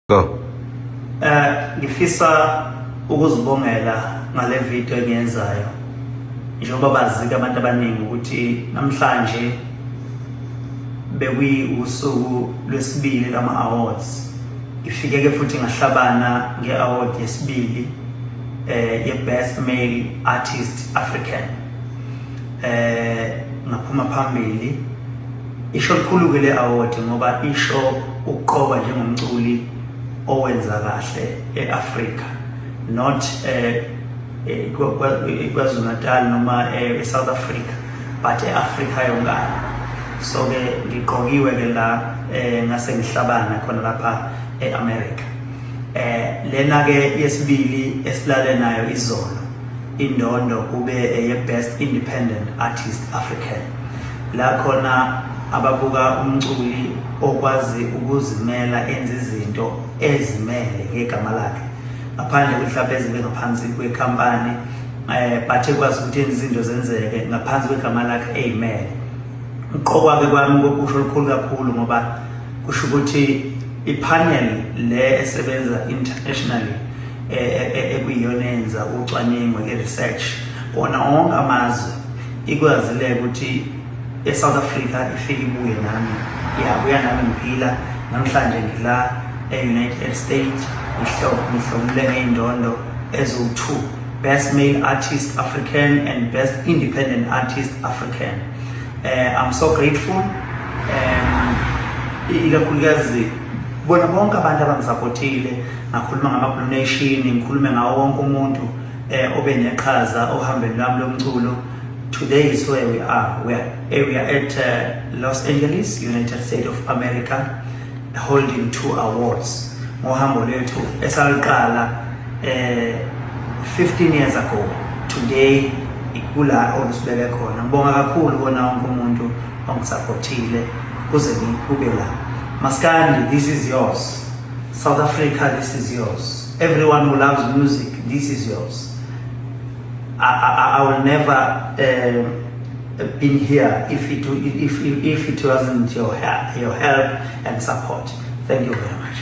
Go. Ngifisa ukuzibongela ngale video engiyenzayo. Njengoba bazika abantu abaningi ukuthi namhlanje bekuyi usuku lwesibili lama awards. Ngifike ke futhi ngahlabana nge-award yesibili ye-Best Male Artist African. Ngaphuma phambili. Isho likhulu ke le award ngoba isho ukuqokwa njengomculi owenza kahle eAfrika, not KwaZulu Natal noma eSouth Africa, but eAfrika yonkana. So ke ngiqokiwe ke la, ngase ngihlabana khona lapha eAmerica. Lena ke yesibili esilale nayo izolo, indondo kube eye Best Independent Artist African, la khona ababuka umculi okwazi ukuzimela, enza izinto ezimele ngegama lakhe, ngaphandle mhlawumbe ezibe ngaphansi kwekhampani, but ekwazi ukuthi enze izinto zenzeke ngaphansi kwegama lakhe eyimele. Uqokwa ke kwami kokusho olukhulu kakhulu ngoba kusho ukuthi ipanel le esebenza internationally, ekuyiyona yenza ucwaningo, i-research kona wonke amazwe, ikwazile ukuthi e-South Africa ifike ibuye nami, yabuya nami ngiphila. Namhlanje ngila e-United States, ngihlomule ngey'ndondo eziwu-two, Best Male Artist African and Best Independent Artist African. I'm so grateful, ikakhulukazi bona bonke abantu abangisupportile. Ngakhuluma ngama-donation, ngikhulume ngawo wonke umuntu obe neqhaza ohambeni lwami lomculo. Today is where we are. We are at Los Angeles, United States of America, holding two awards ngohambo lwethu esaliqala 15 years ago. Today ikula olusibeke khona. Ngibonga kakhulu kona wonke umuntu ongisupportile kuze ngikube la. Maskandi, this is yours. South Africa, this is yours. Everyone who loves music, this is yours. I will never been here if it wasn't your help and support. Thank you very much.